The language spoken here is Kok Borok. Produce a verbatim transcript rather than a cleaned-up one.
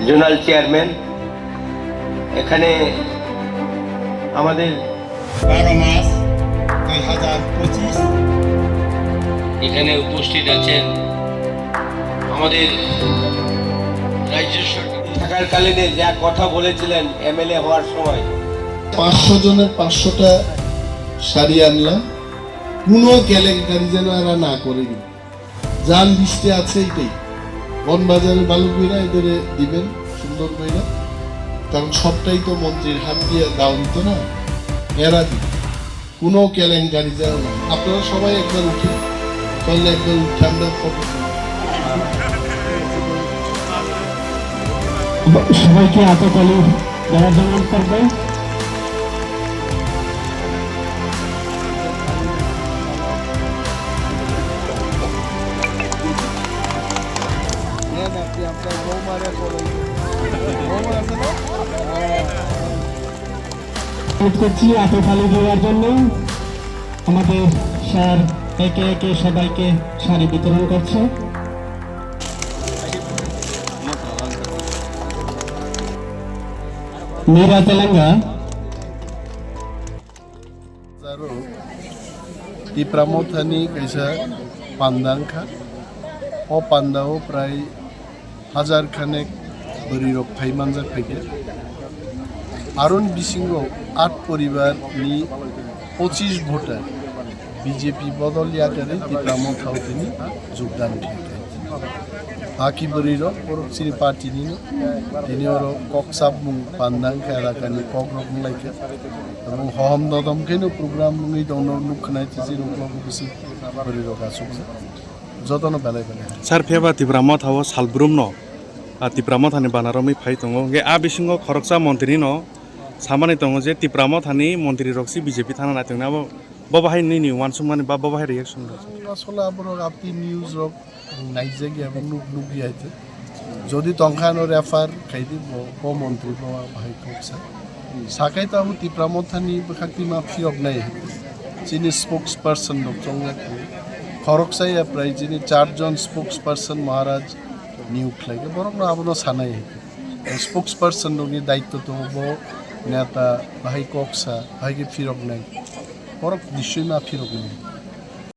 Zonal chairman, এখানে আমাদের বারো মাস দুই হাজার পঁচিশ। এখানে উপস্থিত আছেন আমাদের রাজ্য সরকার থাকাকালীনে যা কথা বলেছিলেন এমএলএ হওয়ার সময়। পাঁচশো জনের পাঁচশোটা শাড়ি আনলাম, কোনো কেলেঙ্কারি যেন এরা না করে। যার লিস্টে আছে এটাই। বনবাজারের বালক ভাইরা এদের দিবেন সুন্দর কইরা, কারণ সবটাই তো মন্ত্রীর হাত দিয়ে দেওয়া হতো না, এরা দিবে। কোনো কেলেঙ্কারি যেন না। আপনারা সবাই একবার উঠে, তাহলে একবার উঠে আমরা ফটো তুলি। সবাইকে আততালি দেওয়ার জন্য করবে। অনুরোধ করছি আততালি দেওয়ার জন্য। আমাদের স্যার একে একে সবাইকে শাড়ি বিতরণ করছে। Mira Telenga. Jaro Tipra Mothani kaisa panda wngkha. O pandao prai hajar khanek bwrwirok phai manjak phaikha. Aroni bisingo at poribar ni pochis voter B J P bodol yakarwi Tipra Motha o tini jogdan khaikha. Haki bwrwirok borok chini party nino, tini oro kok chapmung panda wngkha, elakani kokrok wnglaikha. Tabuk hohom dodom kheno program wngwi tongno nukkhwnai, chini uklogo bisi bwrwirok achukjak. Jotono belai belai. Sir, phiyaba Tipra Motha o salbrumno, a, Tipra Mothani bana romwi phai tongo. Hwnkhe a bisingo khoroksa montri no samani tongo je Tipra Mothani montri rok si B J P thana nai tongni, abo bo bahai nini uansukmani ba bo bahai reaction rok? Asole aborok apni news rok naijak ya, nuk, nukya hai. Jodi tongkha no refer khaidi bo, bo montri bo bahai khoksa. Sakai to abo Tipra Mothani bwkhak tima phiyok nai. Chini spokesperson rok chongjak. Khoroksa ya prai chini charjon spokesperson Maharaj niyok khlai khe borok no abono sanai. Spokesperson rokni daitto tongo, bo neta bahai koksa, bahai khe phirok nai. Borok nischoi ma phirok nai.